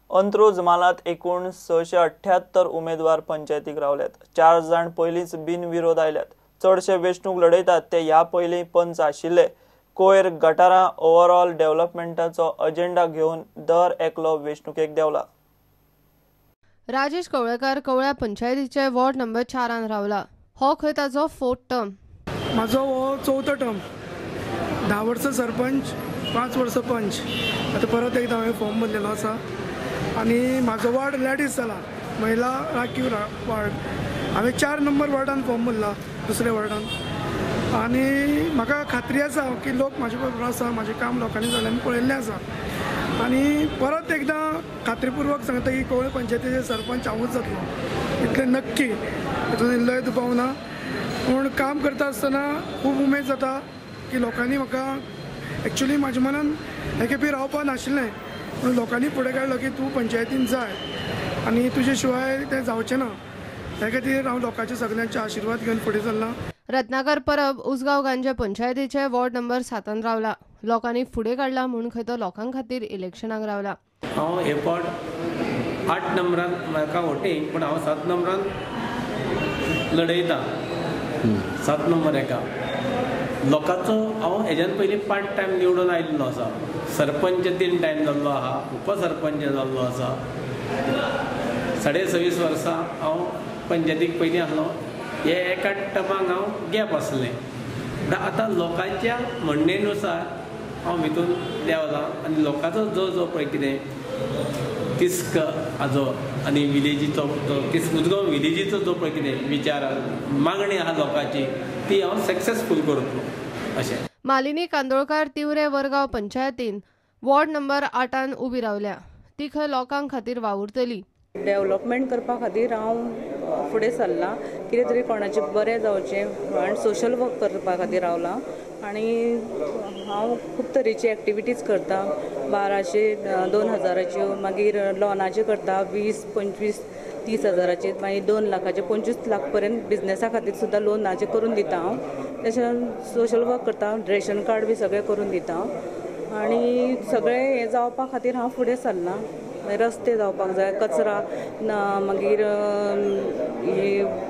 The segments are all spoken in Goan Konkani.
अंत्रुज म्हालांत एकूण 678 उमेदवार पंचायतीक रावल्यात. 4 जाण पयलींच बिनविरोध आयल्यात. चडशे वेंचणूक लढयतात ते ह्या पयलीं पंच आशिल्ले. कोयर, गटारां, ओवरऑल डेव्हलपमेंटाचो अजेंडा घेवन दर एकलो वेंचणुकेक देंवला. राजेश कवळेकार कवळ्या पंचायतीचे वॉर्ड नंबर 4 रावला. हो खंय ताजो 4th term. म्हाजो हो 4थो टर्म. 10 वर्सां सरपंच, 5 वर्सां पंच. आतां परत एकदां हांवें फॉर्म भरलेलो आसा आनी म्हाजो वार्ड लेडीज जाला, महिला राखीव वार्ड. हांवें 4 नंबर वार्डान फॉर्म भरला, दुसऱ्या वार्डान. आनी म्हाका खात्री आसा की लोक म्हाजे बरोबर आसा, म्हाजें काम लोकांनी सगळ्यांनी पळयल्लें आसा. आनी परत एकदां खात्रीपुर्वक सांगता की कवळे पंचायतीचे सरपंच हांवूच जातलो, इतलें नक्की, हितून इल्लोय दुबाव ना. पूण काम करता आसतना खूब उमेद जाता की लोकांनी म्हाका एक्चुली म्हाज्या मनान हे खेपी रावपा नाशिल्लें, पूण लोकांनी फुडें काडलो की तूं पंचायतीन जाय आनी तुजे शिवाय तें जावचें ना. त्या खातीर हांव लोकांचे सगळ्यांचे आशिर्वाद घेवन फुडें सरलां. रत्नाकर परब उसगांव गांजे पंचायतीचे वॉर्ड नंबर 7 रावला. लोकांनी फुडें काडला म्हूण खंय तो लोकां खातीर इलेक्शनाक रावला. हांव हे फावट 8 नंबरान म्हाका वोटींग, पूण हांव 7 नंबरान लढयता. 7 नंबर एका लोकांचो हांव हेज्यान पयलीं 5 टायम निवडून आयिल्लो आसा. सरपंच 3 टायम जाल्लो आहा, उपसरपंच जाल्लो आसा. 26.5 वर्सां हांव पंचायतीक पयलीं आसलो. हे एका टर्माक हांव गॅप आसलें. आतां लोकांच्या म्हणणेनुसार हांव भितून देंवलां आनी लोकांचो जो जो पळय कितें तिस्क हाजो आनी विलेजीचो जो तिस्क उजगांव विलेजीचो जो पळय कितें विचार मागणी आहा लोकांची, ती हांव सक्सेसफूल करतलो अशें. मालिनी कांदोळकार तिवरे वरगांव पंचायतीन वॉर्ड नंबर 8 उबी रावल्या. ती खंय लोकां खातीर वावुरतली. डेव्हलपमेंट करपा खातीर हांव फुडें सरलां. कितें तरी कोणाचें बरें जावचें आनी सोशल वर्क करपा खातीर रावलां. आनी हांव खूब तरेची एक्टिविटीज करता. 1200, 2000च्यो, मागीर लोनाच्यो करता, 20, 25, 30 हजाराचे, मागीर 2 लाखाचे, 25 लाख पर्यंत बिजनेसा खातीर सुद्दां लोनाचे करून दिता हांव. तशें सोशल वर्क करता, रेशन कार्ड बी सगळें करून दिता हांव. आनी सगळें हें जावपा खातीर हांव फुडें सरलां. रस्ते जावपाक जाय, कचरा ना, मागीर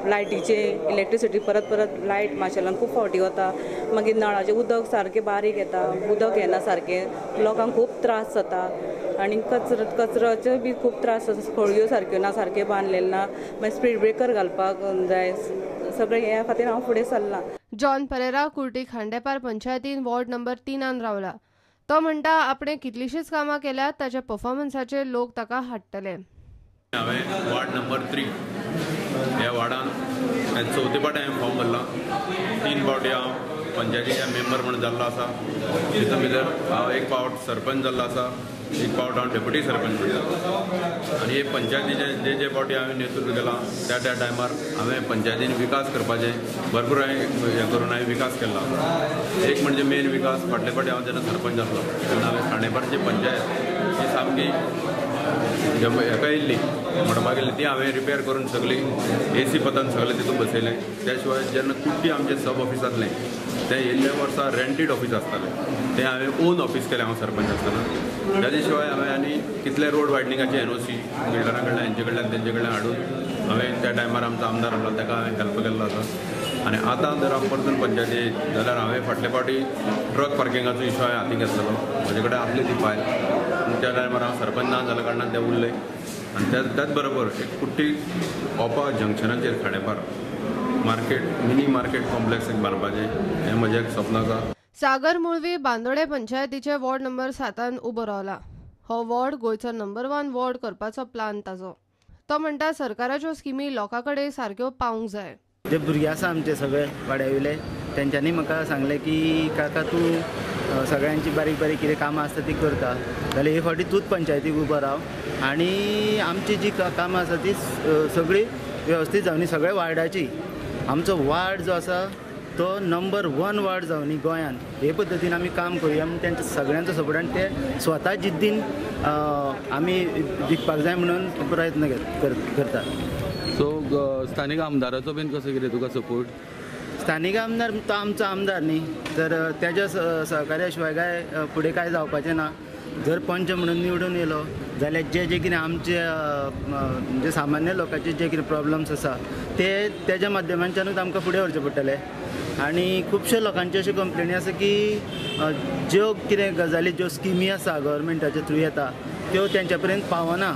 लायटीचे, इलेक्ट्रिसिटी परत परत लायट माशेलान खूब फावटी वता. मागीर नळाचें उदक सारकें बारीक येता, उदक येना सारकें, लोकांक खूब त्रास जाता. आनी कचऱ्याचे बी खूब त्रास जाता. खळयो सारक्यो ना, सारकें बांदलेलें ना, मागीर स्पीड ब्रेकर घालपाक जाय. सगळें ह्या खातीर हांव फुडें सरलां. जॉन परेरा कुर्टी खांडेपार पंचायतीन वॉर्ड नंबर 3 रावला. तो म्हणटा आपणे कितलीशीच कामां केल्यात, ताच्या परफॉर्मन्साचेर लोक ताका हाडटले. हांवें वार्ड नंबर 3 ह्या वार्डान चवथे फावटी हांवें फॉर्म भरला. 3 फावटी हांव पंचायतीच्या मेंबर म्हूण जाल्लो आसा. तितून भितर हांव 1 फावट सरपंच जाल्लो आसा, 1 फावट हांव डेप्युटी सरपंच जाल्लो. आनी हे पंचायतीचे जे जे फावटी हांवें नेतृत्व केलां त्या त्या टायमार हांवें पंचायतीन विकास करपाचें भरपूर हांवें हें करून हांवें विकास केला. एक म्हणजे मेन विकास फाटले फावटी हांव जेन्ना सरपंच जाल्लो तेन्ना हांवें खांडेपारची पंचायत ही सामकी हेका येयल्ली म्हणपाक गेल्ली, ती हांवें रिपेर करून सगळी एसी पतन सगळें तितून बसयलें. त्या शिवाय जेन्ना कुट्टी आमचें सब ऑफिस आसलें तें येयल्ल्या वर्सा रेंटेड ऑफिस आसतालें, तें हांवें ओन ऑफिस केलें हांव सरपंच आसतना. ताजे शिवाय हांवें आनी कितले रोड वायडनिंगाचे एनओसी बिल्डरा कडल्यान हेंचे कडल्यान तेंचे कडल्यान हाडून हांवें त्या टायमार आमचो आमदार आसलो ताका हांवें हेल्प केल्लो आसा. आनी आतां जर हांव परतून पंचायती जाल्यार हांवें फाटले फावटी ट्रक पार्किंगाचो इशू हांवें हातीक घेतलेलो, म्हजे कडेन आसली ती फायल. त्या टायमार हांव सरपंच ना जाल्या कारणान तें उरलें. आनी त्याच बरोबर एक कुट्टी ओपा जंक्शनाचेर Khandepar market, mini market complex एक बांदपाचें हें म्हजें एक स्वप्न आसा. सागर मुळवी बांदोडे पंचायतीचे वॉर्ड नंबर 7 उबो रावला. हो वॉर्ड गोंयचो नंबर 1 वॉर्ड करपाचो प्लान ताजो. तो म्हणटा सरकाराच्यो स्किमी लोकां कडेन सारक्यो पावूंक जाय. जे भुरगे आसा आमचे सगळे वाड्या वयले तेंच्यांनी म्हाका सांगलें की काका तूं सगळ्यांची बारीक बारीक कितें कामां आसता ती करता, जाल्यार हे फावटी तूंच पंचायतीक उबो राव आनी आमची जी कामां आसा ती सगळी वेवस्थीत जावनी. सगळ्या वार्डाची, आमचो वार्ड जो आसा तो नंबर 1 वार्ड जावनी गोंयान, हे पद्दतीन आमी काम करुया म्हूण तेंच्या सगळ्यांचो सपोर्ट आनी ते स्वता जिद्दीन आमी जिखपाक जाय म्हणून प्रयत्न करतात. सो स्थानीक आमदाराचो बीन कसो कितें तुका सपोर्ट? स्थानीक आमदार तो आमचो आमदार न्ही, तर तेज्या सहकार्या शिवाय काय फुडें कांय जावपाचें ना. जर पंच म्हणून निवडून येयलो जाल्यार जे जे कितें आमचे म्हणजे सामान्य लोकांचे जे कितें प्रॉब्लम्स आसा ते तेज्या माध्यमांच्यानूच आमकां फुडें व्हरचें पडटलें. आनी खुबशे लोकांच्यो अश्यो कंप्लेनी आसा की ज्यो कितें गजाली ज्यो स्किमी आसा गव्हर्मेंटाच्या थ्रू येता त्यो तेंच्या पर्यंत पावना,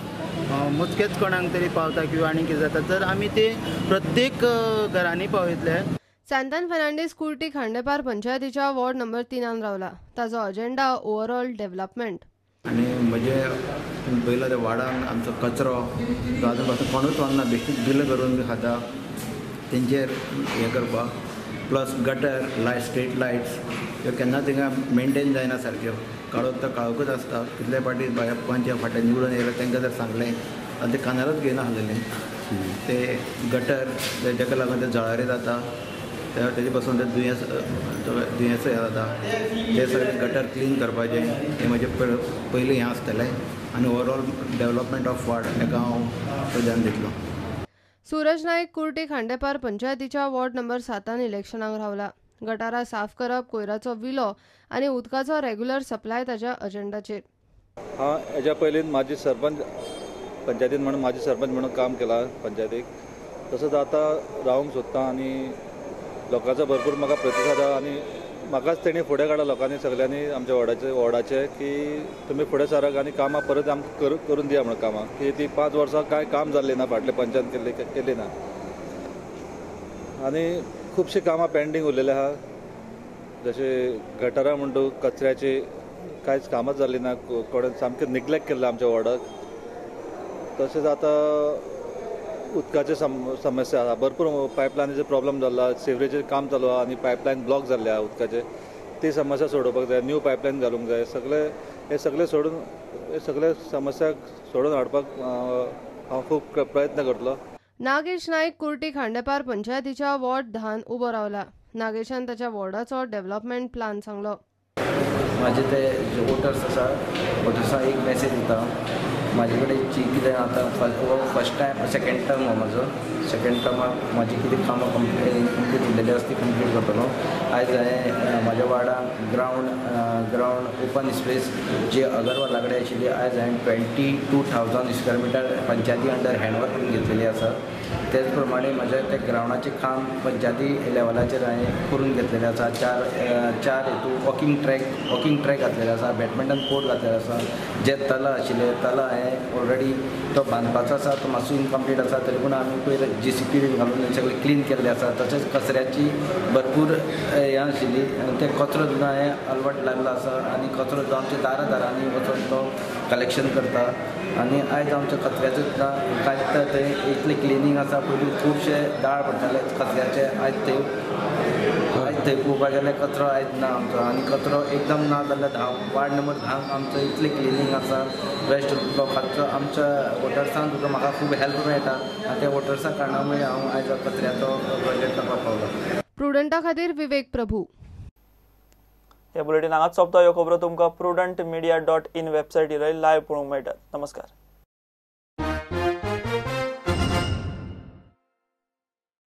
मोजकेच कोणाक तरी पावता किंवा आनी कितें जाता, तर आमी ते प्रत्येक घरांनी पावयतले. सांतान फर्नांडीस कुर्टी खांडेपार पंचायतीच्या वॉर्ड नंबर 3 रावला. ताजो अजेंडा ओवरऑल डेव्हलपमेंट. आनी म्हजे पयलो त्या वार्डान आमचो कचरो जो आजून पासून कोणूच वचना, बेश्टीच बिलां करून बी खाता, तेंचेर हें करपाक, plus gutter light street lights ह्यो केन्ना थिंगा मेनटेन जायना सारक्यो, काळोख तर काळोखूच आसता. कितले फावटी पंच ह्या फाटल्यान निवडून येयले तांकां जर सांगलें आनी ते कानारूच घेयना आसलेले. ते गटर तेका लागून ते जळारी जाता, तेजे पासून ते दुयेंस दुयेंस जाता. ते सगळे गटर क्लीन करपाचें हें म्हजें पयलीं हें आसतलें आनी ओवरऑल डेवलपमेंट ऑफ वार्ड हेका हांव प्राधान्य दितलो. सूरज नाईक कुर्टी खांडेपार पंचायतीच्या वॉर्ड नंबर 7 इलेक्शनाक रावला. गटारा साफ करप, कोयराचो विलो आनी उदकाचो रेग्युलर सप्लाय ताच्या अजेंडाचेर. हांव हेज्या पयलीं माजी सरपंच पंचायतीन म्हणून माजी सरपंच म्हणून काम केलां पंचायतीक, तसोच आतां रावंक सोदता आनी लोकांचो भरपूर म्हाका प्रतिसाद आहा आनी म्हाकाच तेणी फुडें काडला लोकांनी सगल्यांनी आमच्या वॉर्डाचे की तुमी फुडें सराक आनी कामां परत आमकां करून दिया म्हणून कामां, की ती 5 वर्सां कांय काम जाल्लें ना फाटल्या पंचायत केल्ली ना आनी खुबशीं कामां पेंडींग उरलेलीं आहा, जशें गटरां म्हणटा कचऱ्याची कांयच कामांच जाल्लीं ना, कोणें सामकें निग्लेक्ट केल्लें आमच्या वॉर्डाक. तशेंच आतां उदकाचे समस्या आसा, भरपूर पायपलायनीचे प्रॉब्लम जाल्लो, सिवरेजीचें काम चालू आहा आनी पायपलायन ब्लॉक जाल्ले आहा उदकाचे, ती समस्या सोडोवपाक जाय, न्यू पायपलायन घालूंक जाय. सगळे हे सगळे सोडून हे सगळे समस्या सोडून हाडपाक हांव खूब प्रयत्न करतलो. नागेश नाईक कुर्टी खांडेपार पंचायतीच्या वॉर्ड 10 उबो रावला. नागेशान ताच्या वॉर्डाचो डेव्हलपमेंट प्लान सांगलो. म्हाजे ते वोटर्स आसा, वोटर्सांक एक मॅसेज दिता, म्हाजे कडेन जी कितें आतां फर्स्ट टायम सेकेंड टर्म हो म्हाजो, सेकेंड टर्माक म्हाजी कितें कामां कंप्लीट उरलेली आसा ती कंप्लीट करतलो. आयज हांवें म्हाज्या वार्डाक ग्रावंड ओपन स्पेस जी अगरवाला कडेन आशिल्ली आयज हांवें 22,000 स्क्वेअर मिटर पंचायती अंडर हँडओवर करून घेतलेली आसा. तेच प्रमाणे म्हाज्या त्या ग्रावंडाचें काम पंचायती लेवलाचेर हांवें करून घेतलेलें आसा. चार हितू वॉकिंग ट्रॅक घातलेले आसा, बॅडमिंटन कोर्ट घातलेले आसा. जे तला आशिल्ले तला हांवें ऑलरेडी तो बांदपाचो आसा, तो मातसो इनकम्प्लीट आसा, तरी पूण आमी पयर JCB बीन घालून सगळें क्लीन केल्लें आसा. तशेंच कचऱ्याची भरपूर हें आशिल्ली, ते कचरो सुद्दां हांवें अलवट लायल्लो आसा आनी कचरो जो आमच्या दारा दारांनी वचून तो कलेक्शन करता. आनी आयज आमच्या कचऱ्याचो सुद्दां कांय थंय इतलें क्लिनींग आसा, पयलीं खुबशे दाळ पडटाले कचऱ्याचे, आयज थंय पळोवपाक गेल्यार कचरो आयज ना आमचो आनी कचरो एकदम ना जाल्यार 10 वार्ड नंबर 10 आमचो इतलें क्लिनींग आसा. बेस्ट लोकांचो आमच्या वोटर्सांक सुद्दां म्हाका खूब हेल्प मेळटा आनी त्या वोटर्सां कारणामुळे हांव आयज कचऱ्याचो प्रोजेक्ट करपाक पावलो. प्रुडंटा खातीर विवेक प्रभू. हे बुलेटीन हांगाच सोंपता. ह्यो खबरो तुमकां prudentmedia.in वेबसायटीर लायव्ह पळोवंक मेळटात. नमस्कार.